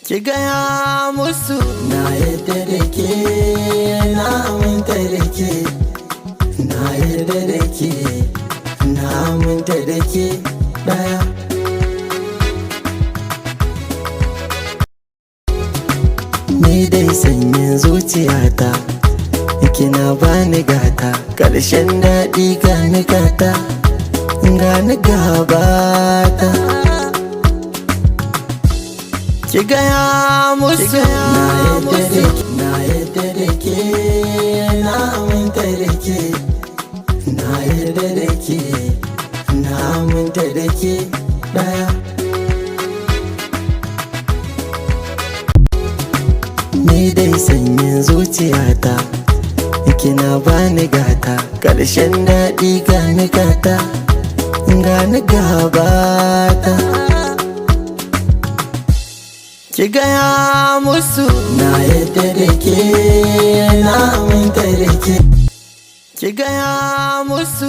Ki gaya musu na yadda da ke, na aminta da ke, na yarda da ke, na aminta da ke ɗaya. Ni dai sanyin zuciyata, kina bani gata, ƙarshen daɗi gani gata, gani gabata. Ki gaya musu na yadda da ke, na aminta da ke, na yarda da ke, na aminta da ke ɗaya. Ni dai sanyin zuciyata, kina bani gata, ƙarshen daɗi gani gata, gani gabata. Ki gaya musu na yadda da ke, na aminta da ke. Ki gaya musu.